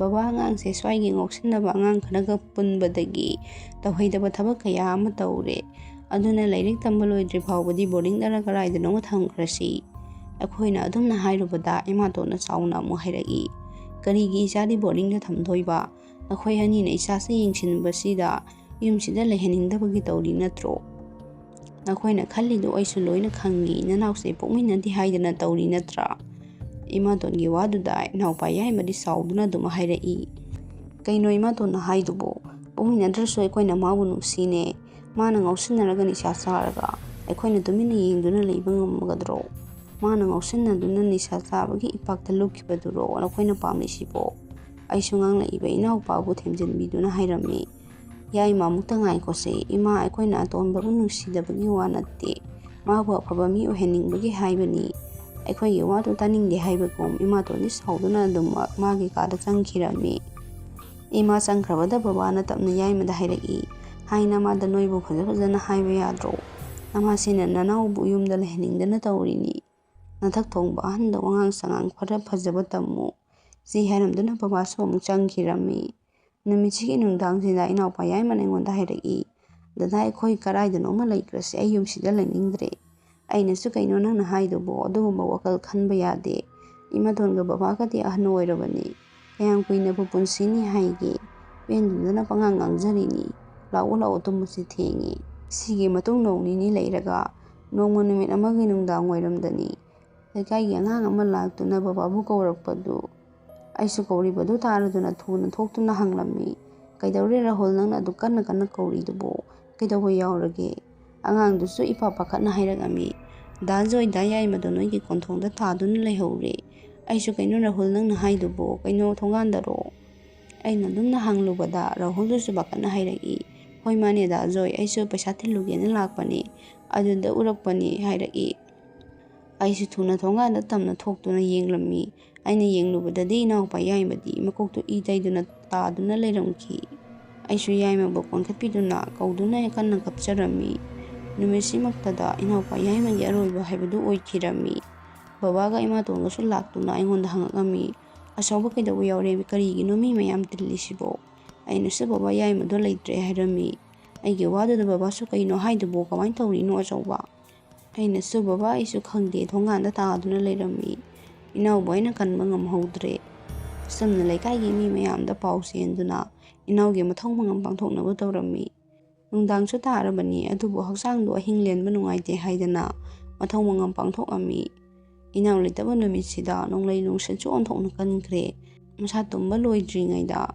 "ꯕꯕꯥ, ꯑꯉꯥꯡꯁꯦ ꯁ꯭ꯋꯥꯏꯒꯤ ꯉꯥꯎꯁꯤꯟꯅꯕ ꯑꯉꯥꯡ ꯈꯔꯒ ꯄꯨꯟꯕꯗꯒꯤ ꯇꯧꯍꯩꯗꯕ ꯊꯕꯛ ꯀꯌꯥ ꯑꯃ ꯇꯧꯔꯦ꯫ ꯑꯗꯨꯅ ꯂꯥꯏꯔꯤꯛ ꯇꯝꯕ ꯂꯣꯏꯗ꯭ꯔꯤ ꯐꯥꯎꯕꯗꯤ ꯕꯣꯔꯗꯤꯡꯗꯔ ꯀꯗꯥꯏꯗꯅꯣꯃ ꯊꯝꯈ꯭ꯔꯁꯤ"꯫ ꯑꯩꯈꯣꯏꯅ ꯑꯗꯨꯝꯅ ꯍꯥꯏꯔꯨꯕꯗ ꯏꯃꯥꯇꯣꯟꯅ ꯆꯥꯎꯅ ꯑꯃꯨꯛ ꯍꯥꯏꯔꯛꯏ, "ꯀꯔꯤꯒꯤ ꯏꯆꯥꯗꯤ ꯕꯣꯔꯗꯤꯡꯗ ꯊꯝꯗꯣꯏꯕ? ꯅꯈꯣꯏ ꯑꯅꯤꯅ ꯏꯆꯥꯁꯤ ꯌꯦꯡꯁꯤꯟꯕꯁꯤꯗ ꯌꯨꯝꯁꯤꯗ ꯂꯩꯍꯟꯅꯤꯡꯗꯕꯒꯤ ꯇꯧꯔꯤ ꯅꯠꯇ꯭ꯔꯣ? ꯅꯈꯣꯏꯅ ꯈꯜꯂꯤꯗꯨ ꯑꯩꯁꯨ ꯂꯣꯏꯅ ꯈꯪꯉꯤ꯫ ꯅꯅꯥꯎꯁꯦ ꯄꯣꯛꯃꯤꯟꯅꯗꯦ ꯍꯥꯏꯗꯅ ꯇꯧꯔꯤ ꯅꯠꯇ꯭ꯔꯥ?" ꯏꯃꯥꯇꯣꯟꯒꯤ ꯋꯥꯗꯨꯗ ꯏꯅꯥꯎꯄꯥ ꯌꯥꯏꯃꯗꯤ ꯁꯥꯎꯗꯨꯅ ꯑꯗꯨꯝ ꯍꯥꯏꯔꯛꯏ, "ꯀꯩꯅꯣ ꯏꯃꯥꯇꯣꯟꯅ ꯍꯥꯏꯗꯨꯕꯣ? ꯄꯣꯛꯃꯤꯟꯅꯗ꯭ꯔꯁꯨ ꯑꯩꯈꯣꯏꯅ ꯃꯥꯕꯨ ꯅꯨꯡꯁꯤꯅꯦ꯫ ꯃꯥꯅ ꯉꯥꯎꯁꯤꯟꯅꯔꯒ ꯅꯤꯁꯥ ꯆꯥꯔꯒ ꯑꯩꯈꯣꯏꯅ ꯇꯨꯃꯤꯟꯅ ꯌꯦꯡꯗꯨꯅ ꯂꯩꯕ ꯉꯝꯒꯗ꯭ꯔꯣ? ꯃꯥꯅ ꯉꯥꯎꯁꯤꯟꯅꯗꯨꯅ ꯅꯤꯁꯥ ꯆꯥꯕꯒꯤ ꯏꯄꯥꯛꯇ ꯂꯨꯞꯈꯤꯕꯗꯨꯔꯣ ꯅꯈꯣꯏꯅ ꯄꯥꯝꯂꯤꯁꯤꯕꯣ?" ꯑꯩꯁꯨ ꯉꯥꯡꯂꯛꯏꯕ ꯏꯅꯥꯎꯄꯥꯕꯨ ꯊꯦꯝꯖꯤꯟꯕꯤꯗꯨꯅ ꯍꯥꯏꯔꯝꯃꯤ, "ꯌꯥꯏꯃ, ꯑꯃꯨꯛꯇ ꯉꯥꯏꯈꯣꯁꯦ꯫ ꯏꯃꯥ, ꯑꯩꯈꯣꯏꯅ ꯑꯇꯣꯟꯕꯕꯨ ꯅꯨꯡꯁꯤꯗꯕꯒꯤ ꯋꯥ ꯅꯠꯇꯦ꯫ ꯃꯥꯕꯨ ꯑꯐꯕ ꯃꯤ ꯑꯣꯏꯍꯟꯅꯤꯡꯕꯒꯤ ꯍꯥꯏꯕꯅꯤ"꯫ ꯑꯩꯈꯣꯏꯒꯤ ꯋꯥꯗꯨ ꯇꯥꯅꯤꯡꯗꯦ ꯍꯥꯏꯕꯒꯨꯝ ꯏꯃꯥꯇꯣꯟꯗꯤ ꯁꯥꯎꯗꯨꯅ ꯑꯗꯨꯃꯛ ꯃꯥꯒꯤ ꯀꯥꯗ ꯆꯪꯈꯤꯔꯝꯃꯤ꯫ ꯏꯃꯥ ꯆꯪꯈ꯭ꯔꯕꯗ ꯕꯕꯥꯅ ꯇꯞꯅ ꯌꯥꯏꯃꯗ ꯍꯥꯏꯔꯛꯏ, "ꯍꯥꯏ ꯅꯃꯥꯗ ꯅꯣꯏꯕꯨ ꯐꯖ ꯐꯖꯅ ꯍꯥꯏꯕ ꯌꯥꯗ꯭ꯔꯣ? ꯅꯃꯥꯁꯤꯅ ꯅꯅꯥꯎꯕꯨ ꯌꯨꯝꯗ ꯂꯩꯍꯟꯅꯤꯡꯗꯅ ꯇꯧꯔꯤꯅꯤ꯫ ꯅꯊꯛ ꯊꯣꯡꯕ ꯑꯍꯟꯗ ꯋꯥꯉꯥꯡ ꯁꯉꯥꯡ ꯈꯔ ꯐꯖꯕ ꯇꯝꯃꯨ"꯫ ꯁꯤ ꯍꯥꯏꯔꯝꯗꯨꯅ ꯕꯕꯥꯁꯨ ꯑꯃꯨꯛ ꯆꯪꯈꯤꯔꯝꯃꯤ꯫ ꯅꯨꯃꯤꯠꯁꯤꯒꯤ ꯅꯨꯡꯗꯥꯡꯁꯤꯗ ꯏꯅꯥꯎꯄꯥ ꯌꯥꯏꯃꯅ ꯑꯩꯉꯣꯟꯗ ꯍꯥꯏꯔꯛꯏ, "ꯗꯗꯥ, ꯑꯩꯈꯣꯏ ꯀꯔꯥꯏꯗꯅꯣꯃ ꯂꯩꯈ꯭ꯔꯁꯤ, ꯑꯩ ꯌꯨꯝꯁꯤꯗ ꯂꯩꯅꯤꯡꯗ꯭ꯔꯦ"꯫ ꯑꯩꯅꯁꯨ, "ꯀꯩꯅꯣ ꯅꯪꯅ ꯍꯥꯏꯗꯨꯕꯣ? ꯑꯗꯨꯒꯨꯝꯕ ꯋꯥꯈꯜ ꯈꯟꯕ ꯌꯥꯗꯦ꯫ ꯏꯃꯥꯇꯣꯟꯒ ꯕꯕꯥꯒꯗꯤ ꯑꯍꯟ ꯑꯣꯏꯔꯕꯅꯤ꯫ ꯀꯌꯥꯝ ꯀꯨꯏꯅꯕꯨ ꯄꯨꯟꯁꯤꯅꯤ ꯍꯥꯏꯒꯦ? ꯄꯦꯟꯗꯗꯅ ꯄꯉꯥꯡ ꯉꯥꯡꯖꯔꯤꯅꯤ꯫ "ꯂꯥꯛꯑꯣ, ꯂꯥꯛꯑꯣ, ꯇꯨꯝꯕꯁꯤ ꯊꯦꯡꯉꯦ"꯫ ꯁꯤꯒꯤ ꯃꯇꯨꯡ ꯅꯣꯡ ꯅꯤꯅꯤ ꯂꯩꯔꯒ ꯅꯣꯡꯃ ꯅꯨꯃꯤꯠ ꯑꯃꯒꯤ ꯅꯨꯡꯗꯥꯡ ꯋꯥꯏꯔꯝꯗꯅꯤ꯫ ꯂꯩꯀꯥꯏꯒꯤ ꯑꯉꯥꯡ ꯑꯃ ꯂꯥꯛꯇꯨꯅ ꯕꯕꯥꯕꯨ ꯀꯧꯔꯛꯄꯗꯨ ꯑꯩꯁꯨ ꯀꯧꯔꯤꯕꯗꯨ ꯇꯥꯔꯗꯨꯅ ꯊꯨꯅ ꯊꯣꯛꯇꯨꯅ ꯍꯪꯂꯝꯃꯤ, "ꯀꯩꯗꯧꯔꯦ ꯔꯥꯍꯨꯜ, ꯅꯪꯅ ꯑꯗꯨꯛ ꯀꯟꯅ ꯀꯟꯅ ꯀꯧꯔꯤꯗꯨꯕꯨ? ꯀꯩꯗꯧꯕ ꯌꯥꯎꯔꯒꯦ?" ꯑꯉꯥꯡꯗꯨꯁꯨ ꯏꯄꯥ ꯄꯥꯈꯠꯅ ꯍꯥꯏꯔꯛꯂꯝꯃꯤ, "ꯗꯥ ꯖꯣꯏ, ꯗꯥ ꯌꯥꯏꯃꯗꯣ ꯅꯣꯏꯒꯤ ꯀꯣꯟꯊꯣꯡꯗ ꯇꯥꯗꯨꯅ ꯂꯩꯍꯧꯔꯦ"꯫ ꯑꯩꯁꯨ, "ꯀꯩꯅꯣ ꯔꯥꯍꯨꯜ, ꯅꯪꯅ ꯍꯥꯏꯗꯨꯕꯨ? ꯀꯩꯅꯣ, ꯊꯣꯡꯒꯥꯟꯗꯔꯣ?" ꯑꯩꯅ ꯑꯗꯨꯝꯅ ꯍꯪꯂꯨꯕꯗ ꯔꯥꯍꯨꯜꯗꯨꯁꯨ ꯄꯥꯈꯠꯅ ꯍꯥꯏꯔꯛꯏ, "ꯍꯣꯏ, ꯃꯥꯅꯦ ꯗꯥ ꯖꯣꯏ, ꯑꯩꯁꯨ ꯄꯩꯁꯥ ꯊꯤꯜꯂꯨꯒꯦꯅ ꯂꯥꯛꯄꯅꯦ, ꯑꯗꯨꯗ ꯎꯔꯛꯄꯅꯤ" ꯍꯥꯏꯔꯛꯏ꯫ ꯑꯩꯁꯨ ꯊꯨꯅ ꯊꯣꯡꯒꯥꯟꯗ ꯇꯝꯅ ꯊꯣꯛꯇꯨꯅ ꯌꯦꯡꯂꯝꯃꯤ꯫ ꯑꯩꯅ ꯌꯦꯡꯂꯨꯕꯗꯗꯤ ꯏꯅꯥꯎꯄꯥ ꯌꯥꯏꯃꯗꯤ ꯃꯀꯣꯛꯇꯨ ꯏ ꯇꯩꯗꯨꯅ ꯇꯥꯗꯨꯅ ꯂꯩꯔꯝꯈꯤ꯫ ꯑꯩꯁꯨ ꯌꯥꯏꯃꯕꯨ ꯀꯣꯟꯈꯠꯄꯤꯗꯨꯅ ꯀꯧꯗꯨꯅ ꯀꯟꯅ ꯀꯞꯆꯔꯝꯃꯤ꯫ ꯅꯨꯃꯤꯠꯁꯤꯃꯛꯇꯗ ꯏꯅꯥꯎꯄꯥ ꯌꯥꯏꯃꯒꯤ ꯑꯔꯣꯏꯕ ꯍꯥꯏꯕꯗꯨ ꯑꯣꯏꯈꯤꯔꯝꯃꯤ꯫ ꯕꯕꯥꯒ ꯏꯃꯥꯇꯣꯟꯒꯁꯨ ꯂꯥꯛꯇꯨꯅ ꯑꯩꯉꯣꯟꯗ ꯍꯪꯉꯛꯂꯝꯃꯤ, "ꯑꯆꯧꯕ, ꯀꯩꯗꯧꯕ ꯌꯥꯎꯔꯦ? ꯀꯔꯤꯒꯤꯅꯣ ꯃꯤ ꯃꯌꯥꯝ ꯇꯤꯜꯂꯤꯁꯤꯕꯣ?" ꯑꯩꯅꯁꯨ, "ꯕꯕꯥ, ꯌꯥꯏꯃꯗꯣ ꯂꯩꯇ꯭ꯔꯦ" ꯍꯥꯏꯔꯝꯃꯤ꯫ ꯑꯩꯒꯤ ꯋꯥꯗꯨꯗ ꯕꯕꯥꯁꯨ, "ꯀꯩꯅꯣ ꯍꯥꯏꯗꯨꯕꯣ? ꯀꯃꯥꯏꯅ ꯇꯧꯔꯤꯅꯣ ꯑꯆꯧꯕ?" ꯑꯩꯅꯁꯨ, "ꯕꯕꯥ, ꯑꯩꯁꯨ ꯈꯪꯗꯦ, ꯊꯣꯡꯒꯥꯟꯗ ꯇꯥꯗꯨꯅ ꯂꯩꯔꯝꯃꯤ꯫ ꯏꯅꯥꯎꯕꯨ ꯑꯩꯅ ꯀꯟꯕ ꯉꯝꯍꯧꯗ꯭ꯔꯦ"꯫ ꯑꯁꯨꯝꯅ ꯂꯩꯀꯥꯏꯒꯤ ꯃꯤ ꯃꯌꯥꯝꯗ ꯄꯥꯎ ꯆꯦꯟꯗꯨꯅ ꯏꯅꯥꯎꯒꯤ ꯃꯊꯧ ꯃꯉꯝ ꯄꯥꯡꯊꯣꯛꯅꯕ ꯇꯧꯔꯝꯃꯤ꯫ ꯅꯨꯡꯗꯥꯡꯁꯨ ꯇꯥꯔꯕꯅꯤ, ꯑꯗꯨꯕꯨ ꯍꯛꯆꯥꯡꯗꯣ ꯑꯍꯤꯡ ꯂꯦꯟꯕ ꯅꯨꯡꯉꯥꯏꯇꯦ ꯍꯥꯏꯗꯅ ꯃꯊꯧ ꯃꯉꯝ ꯄꯥꯡꯊꯣꯛꯂꯝꯃꯤ꯫ ꯏꯅꯥꯎ ꯂꯩꯇꯕ ꯅꯨꯃꯤꯠꯁꯤꯗ ꯅꯣꯡꯂꯩ ꯅꯨꯡꯁꯤꯠꯁꯨ ꯑꯣꯟꯊꯣꯛꯅ ꯀꯟꯈ꯭ꯔꯦ꯫ ꯃꯁꯥ ꯇꯨꯝꯕ ꯂꯣꯏꯗ꯭ꯔꯤꯉꯩꯗ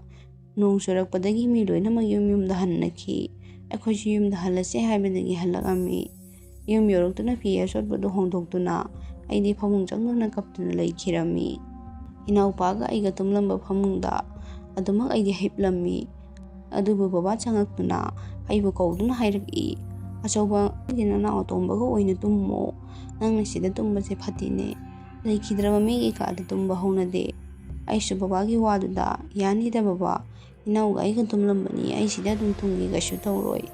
ꯅꯣꯡ ꯆꯨꯔꯛꯄꯗꯒꯤ ꯃꯤ ꯂꯣꯏꯅꯃꯛ ꯌꯨꯝ ꯌꯨꯝꯗ ꯍꯟꯅꯈꯤ꯫ ꯑꯩꯈꯣꯏꯁꯨ ꯌꯨꯝꯗ ꯍꯜꯂꯁꯦ ꯍꯥꯏꯕꯗꯒꯤ ꯍꯜꯂꯛꯂꯝꯃꯤ꯫ ꯌꯨꯝ ꯌꯧꯔꯛꯇꯨꯅ ꯐꯤ ꯑꯆꯣꯠꯄꯗꯨ ꯍꯣꯡꯗꯣꯛꯇꯨꯅ ꯑꯩꯗꯤ ꯐꯃꯨꯡ ꯆꯪꯗꯨꯅ ꯀꯞꯇꯨꯅ ꯂꯩꯈꯤꯔꯝꯃꯤ꯫ ꯏꯅꯥꯎꯄꯥꯒ ꯑꯩꯒ ꯇꯨꯝꯂꯝꯕ ꯐꯃꯨꯡꯗ ꯑꯗꯨꯃꯛ ꯑꯩꯗꯤ ꯍꯤꯞꯂꯝꯃꯤ꯫ ꯑꯗꯨꯕꯨ ꯕꯕꯥ ꯆꯪꯉꯛꯇꯨꯅ ꯑꯩꯕꯨ ꯀꯧꯗꯨꯅ ꯍꯥꯏꯔꯛꯏ, "ꯑꯆꯧꯕ, ꯅꯪꯗꯤ ꯅꯅꯥꯎ ꯑꯇꯣꯝꯕꯒ ꯑꯣꯏꯅ ꯇꯨꯝꯃꯣ꯫ ꯅꯪꯅ ꯁꯤꯗ ꯇꯨꯝꯕꯁꯦ ꯐꯠꯇꯦꯅꯦ꯫ ꯂꯩꯈꯤꯗ꯭ꯔꯕ ꯃꯤꯒꯤ ꯀꯥꯗ ꯇꯨꯝꯕ ꯍꯧꯅꯗꯦ"꯫ ꯑꯩꯁꯨ ꯕꯕꯥꯒꯤ ꯋꯥꯗꯨꯗ, "ꯌꯥꯅꯤꯗ ꯕꯕꯥ, ꯏꯅꯥꯎꯒ ꯑꯩꯒ ꯇꯨꯝꯂꯝꯕꯅꯤ, ꯑꯩ ꯁꯤꯗ ꯑꯗꯨꯝ ꯇꯨꯝꯒꯦ, ꯀꯩꯁꯨ ꯇꯧꯔꯣꯏ"꯫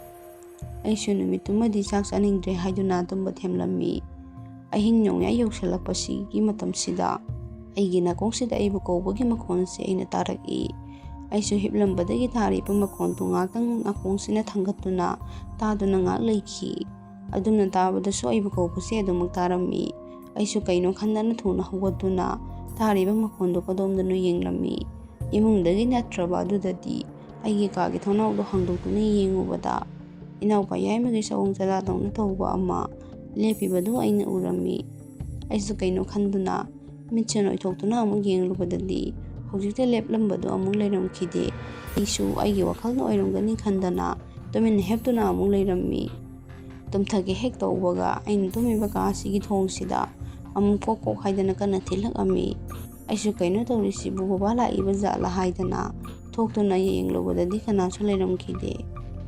ꯑꯩꯁꯨ ꯅꯨꯃꯤꯠꯇꯨꯃꯗꯤ ꯆꯥꯛ ꯆꯥꯅꯤꯡꯗ꯭ꯔꯦ ꯍꯥꯏꯗꯨꯅ ꯇꯨꯝꯕ ꯊꯦꯝꯂꯝꯃꯤ꯫ ꯑꯍꯤꯡ ꯅꯣꯡꯌꯥꯏ ꯌꯧꯁꯤꯜꯂꯛꯄꯁꯤꯒꯤ ꯃꯇꯝꯁꯤꯗ ꯑꯩꯒꯤ ꯅꯥꯀꯣꯡꯁꯤꯗ ꯑꯩꯕꯨ ꯀꯧꯕꯒꯤ ꯃꯈꯣꯟꯁꯦ ꯑꯩꯅ ꯇꯥꯔꯛꯏ꯫ ꯑꯩꯁꯨ ꯍꯤꯞꯂꯝꯕꯗꯒꯤ ꯇꯥꯔꯤꯕ ꯃꯈꯣꯟꯗꯨ ꯉꯥꯏꯍꯥꯛꯇꯪ ꯅꯥꯀꯣꯡꯁꯤꯅ ꯊꯥꯡꯒꯠꯇꯨꯅ ꯇꯥꯗꯨꯅ ꯉꯥꯏꯍꯥꯛ ꯂꯩꯈꯤ꯫ ꯑꯗꯨꯝꯅ ꯇꯥꯕꯗꯁꯨ ꯑꯩꯕꯨ ꯀꯧꯕꯁꯦ ꯑꯗꯨꯃꯛ ꯇꯥꯔꯝꯃꯤ꯫ ꯑꯩꯁꯨ ꯀꯩꯅꯣ ꯈꯟꯗꯅ ꯊꯨꯅ ꯍꯧꯒꯠꯇꯨꯅ ꯇꯥꯔꯤꯕ ꯃꯈꯣꯟꯗꯨ ꯀꯗꯣꯝꯗꯅꯣ ꯌꯦꯡꯂꯝꯃꯤ꯫ ꯏꯃꯨꯡꯗꯒꯤ ꯅꯠꯇ꯭ꯔꯕ ꯑꯗꯨꯗꯗꯤ ꯑꯩꯒꯤ ꯀꯥꯒꯤ ꯊꯣꯡꯅꯥꯎꯗꯣ ꯍꯥꯡꯗꯣꯛꯇꯨꯅ ꯌꯦꯡꯉꯨꯕꯗ ꯏꯅꯥꯎꯄꯥ ꯌꯥꯏꯃꯒꯤ ꯆꯋꯣꯡ ꯆꯔꯥꯗꯧꯅ ꯇꯧꯕ ꯑꯃ ꯂꯦꯞꯄꯤꯕꯗꯨ ꯑꯩꯅ ꯎꯔꯝꯃꯤ꯫ ꯑꯩꯁꯨ ꯀꯩꯅꯣ ꯈꯟꯗꯨꯅ ꯃꯤꯠꯁꯦ ꯅꯣꯏꯊꯣꯛꯇꯨꯅ ꯑꯃꯨꯛ ꯌꯦꯡꯂꯨꯕꯗꯗꯤ ꯍꯧꯖꯤꯛꯇ ꯂꯦꯞꯂꯝꯕꯗꯨ ꯑꯃꯨꯛ ꯂꯩꯔꯝꯈꯤꯗꯦ꯫ ꯑꯩꯁꯨ ꯑꯩꯒꯤ ꯋꯥꯈꯜꯅ ꯑꯣꯏꯔꯝꯒꯅꯤ ꯈꯟꯗꯅ ꯇꯨꯃꯤꯟꯅ ꯍꯦꯞꯇꯨꯅ ꯑꯃꯨꯛ ꯂꯩꯔꯝꯃꯤ꯫ ꯇꯨꯝꯊꯒꯦ ꯍꯦꯛ ꯇꯧꯕꯒ ꯑꯩꯅ ꯇꯨꯝꯃꯤꯕ ꯀꯥ ꯑꯁꯤꯒꯤ ꯊꯣꯡꯁꯤꯗ ꯑꯃꯨꯛ ꯀꯣꯛ ꯀꯣꯛ ꯍꯥꯏꯗꯅ ꯀꯟꯅ ꯊꯤꯜꯂꯛꯑꯝꯃꯤ꯫ ꯑꯩꯁꯨ ꯀꯩꯅꯣ ꯇꯧꯔꯤꯁꯤꯕꯨ, ꯕꯕꯥ ꯂꯥꯛꯏꯕ ꯖꯥꯠꯂ ꯍꯥꯏꯗꯅ ꯊꯣꯛꯇꯨꯅ ꯌꯦꯡꯂꯨꯕꯗꯗꯤ ꯀꯅꯥꯁꯨ ꯂꯩꯔꯝꯈꯤꯗꯦ꯫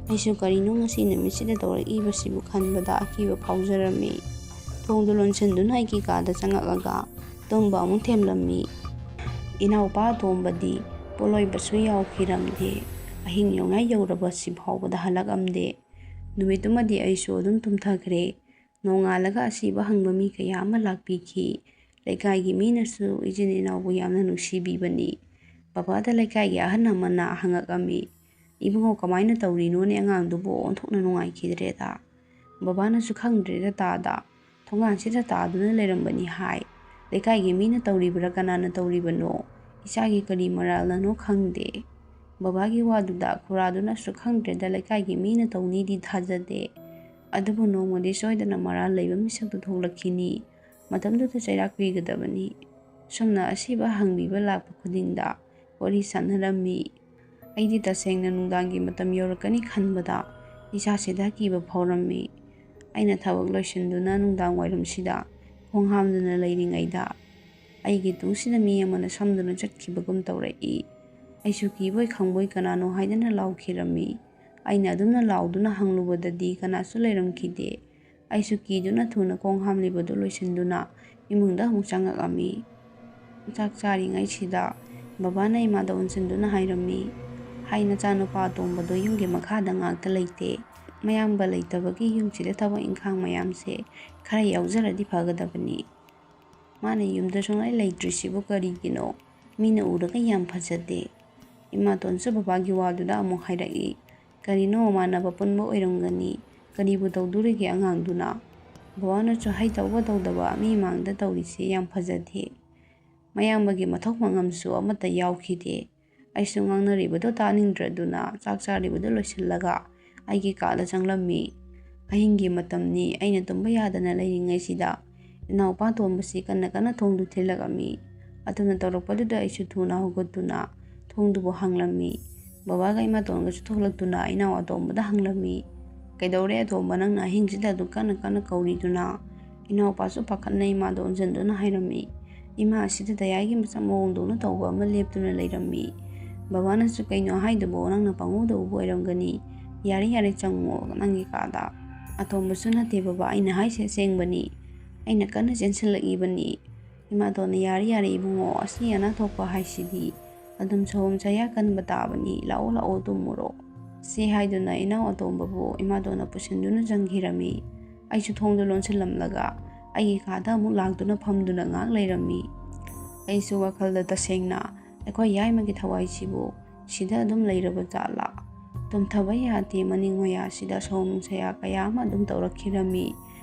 ꯑꯩꯁꯨ ꯀꯔꯤꯅꯣ ꯉꯁꯤ ꯅꯨꯃꯤꯠꯁꯤꯗ ꯇꯧꯔꯛꯏꯕꯁꯤꯕꯨ ꯈꯟꯕꯗ ꯑꯀꯤꯕ ꯐꯥꯎꯖꯔꯝꯃꯤ꯫ ꯊꯣꯡꯗꯨ ꯂꯣꯟꯁꯤꯟꯗꯨꯅ ꯑꯩꯒꯤ ꯀꯥꯗ ꯆꯪꯉꯛꯂꯒ ꯇꯨꯝꯕ ꯑꯃꯨꯛ ꯊꯦꯝꯂꯝꯃꯤ꯫ ꯏꯅꯥꯎꯄꯥ ꯑꯇꯣꯝꯕꯗꯤ ꯄꯣꯠꯂꯣꯏꯕꯁꯨ ꯌꯥꯎꯈꯤꯔꯝꯗꯦ꯫ ꯑꯍꯤꯡ ꯅꯣꯡꯌꯥꯏ ꯌꯧꯔꯕꯁꯤ ꯐꯥꯎꯕꯗ ꯍꯜꯂꯛꯑꯝꯗꯦ꯫ ꯅꯨꯃꯤꯠꯇꯨꯃꯗꯤ ꯑꯩꯁꯨ ꯑꯗꯨꯝ ꯇꯨꯝꯊꯈ꯭ꯔꯦ꯫ ꯅꯣꯡꯉꯥꯜꯂꯒ ꯑꯁꯤꯕ ꯍꯪꯕ ꯃꯤ ꯀꯌꯥ ꯑꯃ ꯂꯥꯛꯄꯤꯈꯤ꯫ ꯂꯩꯀꯥꯏꯒꯤ ꯃꯤꯅꯁꯨ ꯏꯆꯤꯟ ꯏꯅꯥꯎꯕꯨ ꯌꯥꯝꯅ ꯅꯨꯡꯁꯤꯕꯤꯕꯅꯤ꯫ ꯕꯕꯥꯗ ꯂꯩꯀꯥꯏꯒꯤ ꯑꯍꯜ ꯑꯃꯅ ꯍꯪꯉꯛꯑꯝꯃꯤ, "ꯏꯕꯨꯡꯉꯣ, ꯀꯃꯥꯏꯅ ꯇꯧꯔꯤꯅꯣꯅꯦ? ꯑꯉꯥꯡꯗꯨꯕꯨ ꯑꯣꯟꯊꯣꯛꯅ ꯅꯨꯡꯉꯥꯏꯈꯤꯗ꯭ꯔꯦꯗ꯫" ꯕꯕꯥꯅꯁꯨ, "ꯈꯪꯗ꯭ꯔꯦꯗ ꯇꯥꯗ, ꯊꯣꯡꯒꯥꯟꯁꯤꯗ ꯇꯥꯗꯨꯅ ꯂꯩꯔꯝꯕꯅꯤ" ꯍꯥꯏ꯫ "ꯂꯩꯀꯥꯏꯒꯤ ꯃꯤꯅ ꯇꯧꯔꯤꯕ꯭ꯔꯥ, ꯀꯅꯥꯅ ꯇꯧꯔꯤꯕꯅꯣ? ꯏꯆꯥꯒꯤ ꯀꯔꯤ ꯃꯔꯥꯜꯅꯅꯣ ꯈꯪꯗꯦ꯫" ꯕꯕꯥꯒꯤ ꯋꯥꯗꯨꯗ ꯈꯨꯔꯥꯗꯨꯅꯁꯨ, "ꯈꯪꯗ꯭ꯔꯦꯗ, ꯂꯩꯀꯥꯏꯒꯤ ꯃꯤꯅ ꯇꯧꯅꯤꯗꯤ ꯊꯥꯖꯗꯦ꯫ ꯑꯗꯨꯕꯨ ꯅꯣꯡꯃꯗꯤ ꯁꯣꯏꯗꯅ ꯃꯔꯥꯜ ꯂꯩꯕ ꯃꯤꯁꯛꯇꯨ ꯊꯣꯛꯂꯛꯈꯤꯅꯤ꯫ ꯃꯇꯝꯗꯨꯗ ꯆꯩꯔꯥꯛ ꯄꯤꯒꯗꯕꯅꯤ꯫" ꯁꯨꯝꯅ ꯑꯁꯤꯕ ꯍꯪꯕꯤꯕ ꯂꯥꯛꯄ ꯈꯨꯗꯤꯡꯗ ꯋꯥꯔꯤ ꯁꯥꯟꯅꯔꯝꯃꯤ꯫ ꯑꯩꯗꯤ ꯇꯁꯦꯡꯅ ꯅꯨꯡꯗꯥꯡꯒꯤ ꯃꯇꯝ ꯌꯧꯔꯛꯀꯅꯤ ꯈꯟꯕꯗ ꯏꯁꯥꯁꯤꯗ ꯑꯀꯤꯕ ꯐꯥꯎꯔꯝꯃꯤ꯫ ꯑꯩꯅ ꯊꯕꯛ ꯂꯣꯏꯁꯤꯟꯗꯨꯅ ꯅꯨꯡꯗꯥꯡ ꯋꯥꯏꯔꯝꯁꯤꯗ ꯈꯣꯡ ꯍꯥꯝꯗꯨꯅ ꯂꯩꯔꯤꯉꯩꯗ ꯑꯩꯒꯤ ꯇꯨꯡꯁꯤꯗ ꯃꯤ ꯑꯃꯅ ꯁꯝꯗꯨꯅ ꯆꯠꯈꯤꯕꯒꯨꯝ ꯇꯧꯔꯛꯏ꯫ ꯑꯩꯁꯨ ꯀꯤꯕꯣꯏ ꯈꯪꯕꯣꯏ ꯀꯅꯥꯅꯣ ꯍꯥꯏꯗꯅ ꯂꯥꯎꯈꯤꯔꯝꯃꯤ꯫ ꯑꯩꯅ ꯑꯗꯨꯝꯅ ꯂꯥꯎꯗꯨꯅ ꯍꯪꯂꯨꯕꯗꯗꯤ ꯀꯅꯥꯁꯨ ꯂꯩꯔꯝꯈꯤꯗꯦ꯫ ꯑꯩꯁꯨ ꯀꯤꯗꯨꯅ ꯊꯨꯅ ꯈꯣꯡ ꯍꯥꯝꯂꯤꯕꯗꯨ ꯂꯣꯏꯁꯤꯟꯗꯨꯅ ꯏꯃꯨꯡꯗ ꯑꯃꯨꯛ ꯆꯪꯉꯛꯑꯝꯃꯤ꯫ ꯆꯥꯛ ꯆꯥꯔꯤꯉꯩꯁꯤꯗ ꯕꯕꯥꯅ ꯏꯃꯥꯗ ꯑꯣꯟꯁꯤꯟꯗꯨꯅ ꯍꯥꯏꯔꯝꯃꯤ, "ꯍꯥꯏ, ꯅꯆꯥꯅꯨꯄꯥ ꯑꯇꯣꯝꯕꯗꯣ ꯌꯨꯝꯒꯤ ꯃꯈꯥꯗ ꯉꯥꯛꯇ ꯂꯩꯇꯦ꯫ ꯃꯌꯥꯝꯕ ꯂꯩꯇꯕꯒꯤ ꯌꯨꯝꯁꯤꯗ ꯊꯕꯛ ꯏꯪꯈꯥꯡ ꯃꯌꯥꯝꯁꯦ ꯈꯔ ꯌꯥꯎꯖꯔꯗꯤ ꯐꯒꯗꯕꯅꯤ꯫ ꯃꯥꯅ ꯌꯨꯝꯗ ꯁꯨꯡꯂꯩ ꯂꯩꯇ꯭ꯔꯤꯁꯤꯕꯨ ꯀꯔꯤꯒꯤꯅꯣ? ꯃꯤꯅ ꯎꯔꯒ ꯌꯥꯝ ꯐꯖꯗꯦ꯫" ꯏꯃꯥꯇꯣꯟꯁꯨ ꯕꯕꯥꯒꯤ ꯋꯥꯗꯨꯗ ꯑꯃꯨꯛ ꯍꯥꯏꯔꯛꯏ, "ꯀꯔꯤꯅꯣ, ꯃꯃꯥꯟꯅꯕ ꯄꯨꯟꯕ ꯑꯣꯏꯔꯝꯒꯅꯤ꯫ ꯀꯔꯤꯕꯨ ꯇꯧꯗꯣꯔꯤꯒꯦ ꯑꯉꯥꯡꯗꯨꯅ?" ꯕꯕꯥꯅꯁꯨ ꯍꯩꯇꯧꯕ ꯇꯧꯗꯕ ꯃꯤ ꯃꯥꯡꯗ ꯇꯧꯔꯤꯁꯦ ꯌꯥꯝ ꯐꯖꯗꯦ꯫ ꯃꯌꯥꯝꯕꯒꯤ ꯃꯊꯧ ꯃꯉꯝꯁꯨ ꯑꯃꯠꯇ ꯌꯥꯎꯈꯤꯗꯦ꯫ ꯑꯩꯁꯨ ꯉꯥꯡꯅꯔꯤꯕꯗꯣ ꯇꯥꯅꯤꯡꯗ꯭ꯔꯗꯨꯅ ꯆꯥꯛ ꯆꯥꯔꯤꯕꯗꯨ ꯂꯣꯏꯁꯤꯜꯂꯒ ꯑꯩꯒꯤ ꯀꯥꯗ ꯆꯪꯂꯝꯃꯤ꯫ ꯑꯍꯤꯡꯒꯤ ꯃꯇꯝꯅꯤ꯫ ꯑꯩꯅ ꯇꯨꯝꯕ ꯌꯥꯗꯅ ꯂꯩꯔꯤꯉꯩꯁꯤꯗ ꯏꯅꯥꯎꯄꯥ ꯇꯣꯝꯕꯁꯤ ꯀꯟꯅ ꯀꯟꯅ ꯊꯣꯡꯗꯨ ꯊꯤꯜꯂꯛꯑꯝꯃꯤ꯫ ꯑꯗꯨꯅ ꯇꯧꯔꯛꯄꯗꯨꯗ ꯑꯩꯁꯨ ꯊꯨꯅ ꯍꯧꯒꯠꯇꯨꯅ ꯊꯣꯡꯗꯨꯕꯨ ꯍꯥꯡꯂꯝꯃꯤ꯫ ꯕꯕꯥꯒ ꯏꯃꯥꯇꯣꯟꯒꯁꯨ ꯊꯣꯛꯂꯛꯇꯨꯅ ꯏꯅꯥꯎ ꯑꯇꯣꯝꯕꯗ ꯍꯪꯂꯝꯃꯤ, "ꯀꯩꯗꯧꯔꯦ ꯑꯇꯣꯝꯕ, ꯅꯪꯅ ꯑꯍꯤꯡꯁꯤꯗ ꯑꯗꯨꯛ ꯀꯟꯅ ꯀꯟꯅ ꯀꯧꯔꯤꯗꯨꯅ?" ꯏꯅꯥꯎꯄꯥꯁꯨ ꯄꯥꯈꯠꯅ ꯏꯃꯥꯗ ꯑꯣꯟꯁꯤꯟꯗꯨꯅ ꯍꯥꯏꯔꯝꯃꯤ, "ꯏꯃꯥ, ꯑꯁꯤꯗ ꯗꯌꯥꯏꯒꯤ ꯃꯆꯥ ꯃꯑꯣꯡꯗꯧꯅ ꯇꯧꯕ ꯑꯃ ꯂꯦꯞꯇꯨꯅ ꯂꯩꯔꯝꯃꯤ꯫ ꯕꯕꯥꯅꯁꯨ ꯀꯩꯅꯣ ꯍꯥꯏꯗꯨꯕꯨ, ꯅꯪꯅ ꯄꯪꯎꯗ ꯎꯕ ꯑꯣꯏꯔꯝꯒꯅꯤ꯫ ꯌꯥꯔꯦ ꯌꯥꯔꯦ, ꯆꯪꯉꯣ ꯅꯪꯒꯤ ꯀꯥꯗ꯫" "ꯑꯇꯣꯝꯕꯁꯨ ꯅꯠꯇꯦ ꯕꯕꯥ, ꯑꯩꯅ ꯍꯥꯏꯁꯦ ꯑꯁꯦꯡꯕꯅꯤ꯫ ꯑꯩꯅ ꯀꯟꯅ ꯆꯦꯟꯁꯤꯜꯂꯛꯏꯕꯅꯤ꯫" ꯏꯃꯥꯇꯣꯟꯅ, "ꯌꯥꯔꯦ ꯌꯥꯔꯦ ꯏꯕꯨꯡꯉꯣ, ꯑꯁꯤ ꯑꯅꯥ ꯊꯣꯛꯄ ꯍꯥꯏꯁꯤꯗꯤ ꯑꯗꯨꯝ ꯁꯑꯣꯝ ꯁꯌꯥ ꯀꯟꯕ ꯇꯥꯕꯅꯤ, ꯂꯥꯛꯑꯣ ꯂꯥꯛꯑꯣ ꯇꯨꯝꯃꯨꯔꯣ꯫" ꯁꯤ ꯍꯥꯏꯗꯨꯅ ꯏꯅꯥꯎ ꯑꯇꯣꯝꯕꯕꯨ ꯏꯃꯥꯇꯣꯟꯅ ꯄꯨꯁꯤꯟꯗꯨꯅ ꯆꯪꯈꯤꯔꯝꯃꯤ꯫ ꯑꯩꯁꯨ ꯊꯣꯡꯗꯨ ꯂꯣꯟꯁꯤꯜꯂꯝꯂꯒ ꯑꯩꯒꯤ ꯀꯥꯗ ꯑꯃꯨꯛ ꯂꯥꯛꯇꯨꯅ ꯐꯝꯗꯨꯅ ꯉꯥꯏꯍꯥꯛ ꯂꯩꯔꯝꯃꯤ꯫ ꯑꯩꯁꯨ ꯋꯥꯈꯜꯗ, "ꯇꯁꯦꯡꯅ ꯑꯩꯈꯣꯏ ꯌꯥꯏꯃꯒꯤ ꯊꯋꯥꯏꯁꯤꯕꯨ ꯁꯤꯗ ꯑꯗꯨꯝ ꯂꯩꯔꯕ ꯖꯥꯠꯂꯥ? ꯇꯨꯝꯊꯕ ꯌꯥꯗꯦ, ꯃꯅꯤꯡ ꯃꯌꯥꯁꯤꯗ ꯁꯑꯣꯝ ꯁꯌꯥ ꯀꯌꯥ ꯑꯃ ꯑꯗꯨꯝ ꯇꯧꯔꯛꯈꯤꯔꯝꯃꯤ꯫"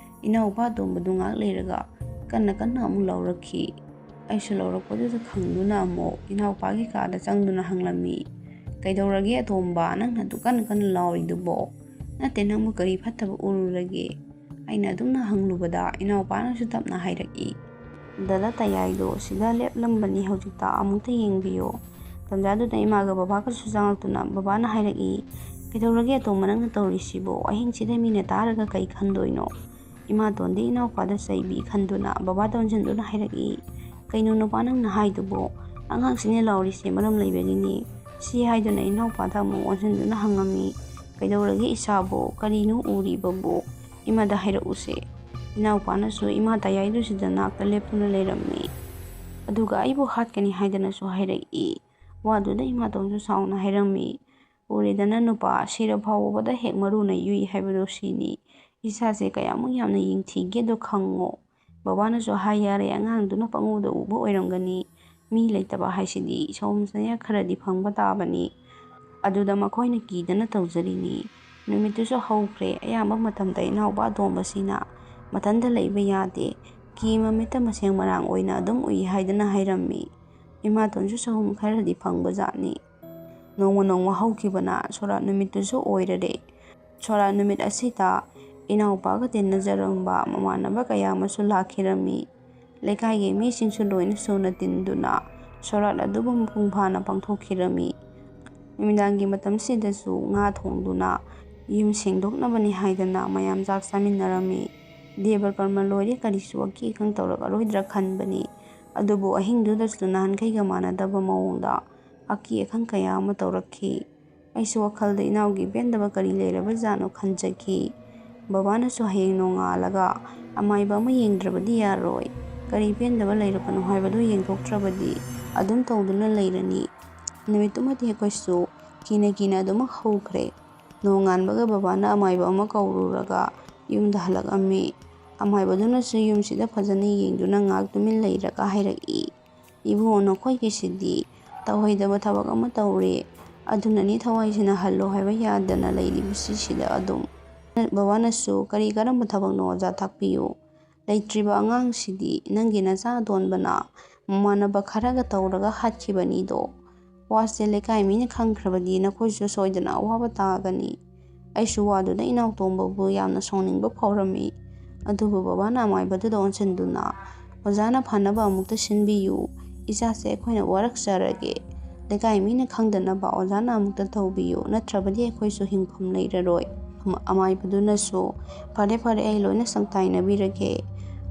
ꯏꯅꯥꯎꯄꯥ ꯑꯇꯣꯝꯕꯗꯨ ꯉꯥꯏꯍꯥꯛ ꯂꯩꯔꯒ ꯀꯟꯅ ꯀꯟꯅ ꯑꯃꯨꯛ ꯂꯥꯎꯔꯛꯈꯤ꯫ ꯑꯩꯁꯨ ꯂꯥꯎꯔꯛꯄꯗꯨꯗ ꯈꯪꯗꯨꯅ ꯑꯃꯨꯛ ꯏꯅꯥꯎꯄꯥꯒꯤ ꯀꯥꯗ ꯆꯪꯗꯨꯅ ꯍꯪꯂꯝꯃꯤ, "ꯀꯩꯗꯧꯔꯒꯦ ꯑꯇꯣꯝꯕ, ꯅꯪꯅ ꯑꯗꯨꯛ ꯀꯟꯅ ꯀꯟꯅ ꯂꯥꯎꯔꯤꯗꯨꯕꯣ? ꯅꯠꯇꯦ, ꯅꯪꯕꯨ ꯀꯔꯤ ꯐꯠꯇꯕ ꯎꯔꯨꯔꯒꯦ?" ꯑꯩꯅ ꯑꯗꯨꯝꯅ ꯍꯪꯂꯨꯕꯗ ꯏꯅꯥꯎꯄꯥꯅꯁꯨ ꯇꯞꯅ ꯍꯥꯏꯔꯛꯏ, "ꯗꯗꯥ ꯇꯌꯥꯏꯗꯣ ꯁꯤꯗ ꯂꯦꯞꯂꯝꯕꯅꯤ, ꯍꯧꯖꯤꯛꯇ ꯑꯃꯨꯛꯇ ꯌꯦꯡꯕꯤꯌꯣ꯫" ꯇꯟꯖꯥꯗꯨꯗ ꯏꯃꯥꯒ ꯕꯕꯥꯒꯁꯨ ꯆꯪꯉꯛꯇꯨꯅ ꯕꯕꯥꯅ ꯍꯥꯏꯔꯛꯏ, "ꯀꯩꯗꯧꯔꯒꯦ ꯑꯇꯣꯝꯕ, ꯅꯪꯅ ꯇꯧꯔꯤꯁꯤꯕꯣ? ꯑꯍꯤꯡꯁꯤꯗ ꯃꯤꯅ ꯇꯥꯔꯒ ꯀꯩ ꯈꯟꯗꯣꯏꯅꯣ?" ꯏꯃꯥꯇꯣꯟꯗꯤ ꯏꯅꯥꯎꯄꯥꯗ ꯆꯩꯕꯤ ꯈꯟꯗꯨꯅ ꯕꯕꯥꯗ ꯑꯣꯟꯁꯤꯟꯗꯨꯅ ꯍꯥꯏꯔꯛꯏ, "ꯀꯩꯅꯣ ꯅꯨꯄꯥ ꯅꯪꯅ ꯍꯥꯏꯗꯨꯕꯣ? ꯑꯉꯥꯡꯁꯤꯅ ꯂꯥꯎꯔꯤꯁꯦ ꯃꯔꯝ ꯂꯩꯕꯒꯤꯅꯤ꯫" ꯁꯤ ꯍꯥꯏꯗꯨꯅ ꯏꯅꯥꯎꯄꯥꯗ ꯑꯃꯨꯛ ꯑꯣꯟꯁꯤꯟꯗꯨꯅ ꯍꯪꯉꯝꯃꯤ, "ꯀꯩꯗꯧꯔꯒꯦ ꯏꯆꯥꯕꯣ? ꯀꯔꯤꯅꯣ ꯎꯔꯤꯕꯕꯨ? ꯏꯃꯥꯗ ꯍꯥꯏꯔꯛꯎꯁꯦ꯫" ꯏꯅꯥꯎꯄꯥꯅꯁꯨ ꯏꯃꯥ ꯇꯌꯥꯏꯗꯨꯁꯤꯗ ꯅꯥꯛꯇ ꯂꯦꯞꯇꯨꯅ ꯂꯩꯔꯝꯃꯤ꯫ ꯑꯗꯨꯒ ꯑꯩꯕꯨ ꯍꯥꯠꯀꯅꯤ ꯍꯥꯏꯗꯅꯁꯨ ꯍꯥꯏꯔꯛꯏ꯫ ꯋꯥꯗꯨꯗ ꯏꯃꯥꯇꯣꯟꯁꯨ ꯁꯥꯎꯅ ꯍꯥꯏꯔꯝꯃꯤ, "ꯎꯔꯦꯗꯅ ꯅꯨꯄꯥ, ꯁꯤꯔ ꯐꯥꯎꯕꯗ ꯍꯦꯛ ꯃꯔꯨꯅ ꯌꯨꯏ ꯍꯥꯏꯕꯗꯣ ꯁꯤꯅꯤ꯫ ꯏꯆꯥꯁꯦ ꯀꯌꯥꯃꯨꯛ ꯌꯥꯝꯅ ꯌꯦꯡꯊꯤꯒꯦꯗꯣ ꯈꯪꯉꯣ꯫" ꯕꯕꯥꯅꯁꯨ ꯍꯥꯏ, "ꯌꯥꯔꯦ, ꯑꯉꯥꯡꯗꯨꯅ ꯄꯪꯎꯗ ꯎꯕ ꯑꯣꯏꯔꯝꯒꯅꯤ꯫ ꯃꯤ ꯂꯩꯇꯕ ꯍꯥꯏꯁꯤꯗꯤ ꯁꯑꯣꯝ ꯁꯌꯥ ꯈꯔꯗꯤ ꯐꯪꯕ ꯇꯥꯕꯅꯤ꯫" ꯑꯗꯨꯗ ꯃꯈꯣꯏꯅ ꯀꯤꯗꯅ ꯇꯧꯖꯔꯤꯅꯤ꯫ ꯅꯨꯃꯤꯠꯇꯨꯁꯨ ꯍꯧꯈ꯭ꯔꯦ꯫ ꯑꯌꯥꯝꯕ ꯃꯇꯝꯗ ꯏꯅꯥꯎꯄꯥ ꯑꯇꯣꯝꯕꯁꯤꯅ ꯃꯊꯟꯇ ꯂꯩꯕ ꯌꯥꯗꯦ꯫ ꯀꯤ ꯃꯃꯤꯠꯇ ꯃꯁꯦꯡ ꯃꯔꯥꯡ ꯑꯣꯏꯅ ꯑꯗꯨꯝ ꯎꯏ ꯍꯥꯏꯗꯨꯅ ꯍꯥꯏꯔꯝꯃꯤ꯫ ꯏꯃꯥꯇꯣꯟꯁꯨ ꯁꯍꯨꯝ ꯈꯔꯗꯤ ꯐꯪꯕꯖꯥꯠꯅꯤ꯫ ꯅꯣꯡꯃ ꯅꯣꯡꯃ ꯍꯧꯈꯤꯕꯅ ꯁꯣꯔꯥꯠ ꯅꯨꯃꯤꯠꯇꯨꯁꯨ ꯑꯣꯏꯔꯔꯦ꯫ ꯁꯣꯔꯥꯠ ꯅꯨꯃꯤꯠ ꯑꯁꯤꯗ ꯏꯅꯥꯎꯄꯥꯒ ꯇꯤꯟꯅꯖꯔꯝꯕ ꯃꯃꯥꯟꯅꯕ ꯀꯌꯥ ꯑꯃꯁꯨ ꯂꯥꯛꯈꯤꯔꯝꯃꯤ꯫ ꯂꯩꯀꯥꯏꯒꯤ ꯃꯤꯁꯤꯡꯁꯨ ꯂꯣꯏꯅ ꯁꯨꯅ ꯇꯤꯟꯗꯨꯅ ꯁꯣꯔꯥꯠ ꯑꯗꯨꯕꯨ ꯃꯄꯨꯡ ꯐꯥꯅ ꯄꯥꯡꯊꯣꯛꯈꯤꯔꯝꯃꯤ꯫ ꯅꯨꯃꯤꯗꯥꯡꯒꯤ ꯃꯇꯝꯁꯤꯗꯁꯨ ꯉꯥ ꯊꯣꯡꯗꯨꯅ ꯌꯨꯝ ꯁꯦꯡꯗꯣꯛꯅꯕꯅꯤ ꯍꯥꯏꯗꯅ ꯃꯌꯥꯝ ꯆꯥꯛ ꯆꯥꯃꯤꯟꯅꯔꯝꯃꯤ꯫ ꯗꯦꯕ ꯀꯔꯃ ꯂꯣꯏꯔꯦ, ꯀꯔꯤꯁꯨ ꯑꯀꯤ ꯑꯈꯪ ꯇꯧꯔꯛꯑꯔꯣꯏꯗ꯭ꯔꯥ ꯈꯟꯕꯅꯤ꯫ ꯑꯗꯨꯕꯨ ꯑꯍꯤꯡꯗꯨꯗꯁꯨ ꯅꯍꯥꯟꯈꯩꯒ ꯃꯥꯟꯅꯗꯕ ꯃꯑꯣꯡꯗ ꯑꯀꯤ ꯑꯈꯪ ꯀꯌꯥ ꯑꯃ ꯇꯧꯔꯛꯈꯤ꯫ ꯑꯩꯁꯨ ꯋꯥꯈꯜꯗ ꯏꯅꯥꯎꯒꯤ ꯄꯦꯟꯗꯕ ꯀꯔꯤ ꯂꯩꯔꯕꯖꯥꯠꯅꯣ ꯈꯟꯖꯈꯤ꯫ ꯕꯕꯥꯅꯁꯨ ꯍꯌꯦꯡ ꯅꯣꯡꯉꯥꯜꯂꯒ ꯑꯃꯥꯏꯕ ꯑꯃ ꯌꯦꯡꯗ꯭ꯔꯕꯗꯤ ꯌꯥꯔꯣꯏ, ꯀꯔꯤ ꯄꯦꯟꯗꯕ ꯂꯩꯔꯕꯅꯣ ꯍꯥꯏꯕꯗꯨ ꯌꯦꯡꯊꯣꯛꯇ꯭ꯔꯕꯗꯤ ꯑꯗꯨꯝ ꯇꯧꯗꯨꯅ ꯂꯩꯔꯅꯤ꯫ ꯅꯨꯃꯤꯠꯇꯨꯃꯗꯤ ꯑꯩꯈꯣꯏꯁꯨ ꯀꯤꯅ ꯀꯤꯅ ꯑꯗꯨꯃꯛ ꯍꯧꯈ꯭ꯔꯦ꯫ ꯅꯣꯡꯉꯥꯟꯕꯒ ꯕꯕꯥꯅ ꯑꯃꯥꯏꯕ ꯑꯃ ꯀꯧꯔꯨꯔꯒ ꯌꯨꯝꯗ ꯍꯜꯂꯛꯑꯝꯃꯤ꯫ ꯑꯃꯥꯏꯕꯗꯨꯅꯁꯨ ꯌꯨꯝꯁꯤꯗ ꯐꯖꯅ ꯌꯦꯡꯗꯨꯅ ꯉꯥꯏꯍꯥꯛ ꯇꯨꯃꯤꯟ ꯂꯩꯔꯒ ꯍꯥꯏꯔꯛꯏ, "ꯏꯕꯨꯡꯉꯣ, ꯅꯈꯣꯏꯒꯤꯁꯤꯗꯤ ꯇꯧꯍꯩꯗꯕ ꯊꯕꯛ ꯑꯃ ꯇꯧꯔꯦ, ꯑꯗꯨꯅꯅꯤ ꯊꯋꯥꯏꯁꯤꯅ ꯍꯜꯂꯣ ꯍꯥꯏꯕ ꯌꯥꯗꯅ ꯂꯩꯔꯤꯕꯁꯤ ꯁꯤꯗ ꯑꯗꯨꯝ꯫ ꯕꯕꯥꯅꯁꯨ ꯀꯔꯤ ꯀꯔꯝꯕ ꯊꯕꯛꯅꯣ ꯑꯣꯖꯥ ꯇꯥꯛꯄꯤꯌꯨ꯫ ꯂꯩꯇ꯭ꯔꯤꯕ ꯑꯉꯥꯡꯁꯤꯗꯤ ꯅꯪꯒꯤ ꯅꯆꯥ ꯑꯇꯣꯟꯕꯅ ꯃꯃꯥꯟꯅꯕ ꯈꯔꯒ ꯇꯧꯔꯒ ꯍꯥꯠꯈꯤꯕꯅꯤꯗꯣ꯫ ꯋꯥꯁꯦ ꯂꯩꯀꯥꯏ ꯃꯤꯅ ꯈꯪꯈ꯭ꯔꯕꯗꯤ ꯅꯈꯣꯏꯁꯨ ꯁꯣꯏꯗꯅ ꯑꯋꯥꯕ ꯇꯥꯒꯅꯤ꯫" ꯑꯩꯁꯨ ꯋꯥꯗꯨꯗ ꯏꯅꯥꯎꯇꯣꯝꯕꯕꯨ ꯌꯥꯝꯅ ꯁꯥꯎꯅꯤꯡꯕ ꯐꯥꯎꯔꯝꯃꯤ꯫ ꯑꯗꯨꯕꯨ ꯕꯕꯥꯅ ꯑꯃꯥꯏꯕꯗꯨꯗ ꯑꯣꯟꯁꯤꯟꯗꯨꯅ, "ꯑꯣꯖꯥꯅ ꯐꯅꯕ ꯑꯃꯨꯛꯇ ꯁꯤꯟꯕꯤꯌꯨ꯫ ꯏꯆꯥꯁꯦ ꯑꯩꯈꯣꯏꯅ ꯋꯥꯔꯛꯆꯔꯒꯦ꯫ ꯂꯩꯀꯥꯏ ꯃꯤꯅ ꯈꯪꯗꯅꯕ ꯑꯣꯖꯥꯅ ꯑꯃꯨꯛꯇ ꯇꯧꯕꯤꯌꯨ, ꯅꯠꯇ꯭ꯔꯕꯗꯤ ꯑꯩꯈꯣꯏꯁꯨ ꯍꯤꯡꯐꯝ ꯂꯩꯔꯔꯣꯏ꯫" ꯑꯃ-, ꯑꯃꯥꯏꯕꯗꯨꯅꯁꯨ, "ꯐꯔꯦ, ꯐꯔꯦ, ꯑꯩ ꯂꯣꯏꯅ ꯁꯪꯇꯥꯏꯅꯕꯤꯔꯒꯦ꯫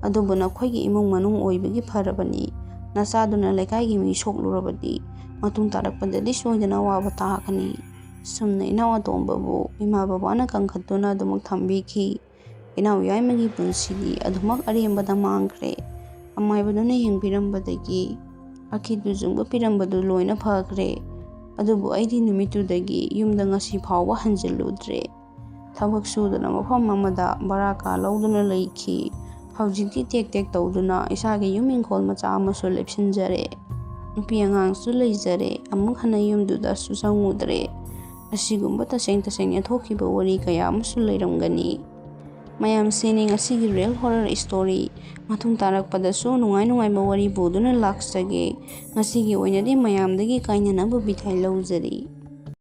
ꯑꯗꯨꯕꯨ ꯅꯈꯣꯏꯒꯤ ꯏꯃꯨꯡ ꯃꯅꯨꯡ ꯑꯣꯏꯕꯒꯤ ꯐꯔꯕꯅꯤ꯫ ꯅꯆꯥꯗꯨꯅ ꯂꯩꯀꯥꯏꯒꯤ ꯃꯤ ꯁꯣꯛꯂꯨꯔꯕꯗꯤ ꯃꯇꯨꯡ ꯇꯥꯔꯛꯄꯗꯗꯤ ꯁꯣꯏꯗꯅ ꯑꯋꯥꯕ ꯇꯥꯒꯅꯤ꯫" ꯁꯨꯝꯅ ꯏꯅꯥꯎ ꯑꯇꯣꯝꯕꯕꯨ ꯏꯃꯥ ꯕꯕꯥꯅ ꯀꯟꯈꯠꯇꯨꯅ ꯑꯗꯨꯃꯛ ꯊꯝꯕꯤꯈꯤ꯫ ꯏꯅꯥꯎ ꯌꯥꯏꯃꯒꯤ ꯄꯨꯟꯁꯤꯗꯤ ꯑꯗꯨꯃꯛ ꯑꯔꯦꯝꯕꯗ ꯃꯥꯡꯈ꯭ꯔꯦ꯫ ꯑꯃꯥꯏꯕꯗꯨꯅ ꯌꯦꯡꯕꯤꯔꯝꯕꯗꯒꯤ ꯑꯀꯤ ꯇꯨꯖꯨꯡꯕ ꯄꯤꯔꯝꯕꯗꯨ ꯂꯣꯏꯅ ꯐꯈ꯭ꯔꯦ꯫ ꯑꯗꯨꯕꯨ ꯑꯩꯗꯤ ꯅꯨꯃꯤꯠꯇꯨꯗꯒꯤ ꯌꯨꯝꯗ ꯉꯁꯤ ꯐꯥꯎꯕ ꯍꯟꯖꯤꯜꯂꯨꯗ꯭ꯔꯦ꯫ ꯊꯕꯛ ꯁꯨꯗꯨꯅ ꯃꯐꯝ ꯑꯃꯗ ꯚꯔꯥ ꯀꯥ ꯂꯧꯗꯨꯅ ꯂꯩꯈꯤ꯫ ꯍꯧꯖꯤꯛꯇꯤ ꯇꯦꯛ ꯇꯦꯛ ꯇꯧꯗꯨꯅ ꯏꯁꯥꯒꯤ ꯌꯨꯝ ꯏꯪꯈꯣꯜ ꯃꯆꯥ ꯑꯃꯁꯨ ꯂꯦꯞꯁꯤꯟꯖꯔꯦ꯫ ꯅꯨꯄꯤ ꯑꯉꯥꯡꯁꯨ ꯂꯩꯖꯔꯦ꯫ ꯑꯃꯨꯛ ꯍꯟꯅ ꯌꯨꯝꯗꯨꯗꯁꯨ ꯆꯪꯉꯨꯗ꯭ꯔꯦ꯫ ꯑꯁꯤꯒꯨꯝꯕ ꯇꯁꯦꯡ ꯇꯁꯦꯡꯅ ꯊꯣꯛꯈꯤꯕ ꯋꯥꯔꯤ ꯀꯌꯥ ꯑꯃꯁꯨ ꯂꯩꯔꯝꯒꯅꯤ꯫ ꯃꯌꯥꯝꯁꯤꯅꯤ ꯉꯁꯤꯒꯤ real horror story꯫ ꯃꯇꯨꯡ ꯇꯥꯔꯛꯄꯗꯁꯨ ꯅꯨꯡꯉꯥꯏ ꯅꯨꯡꯉꯥꯏꯕ ꯋꯥꯔꯤ ꯄꯨꯗꯨꯅ ꯂꯥꯛꯆꯒꯦ꯫ ꯉꯁꯤꯒꯤ ꯑꯣꯏꯅꯗꯤ ꯃꯌꯥꯝꯗꯒꯤ ꯀꯥꯏꯅꯅꯕ ꯕꯤꯗꯥꯏ ꯂꯧꯖꯔꯤ꯫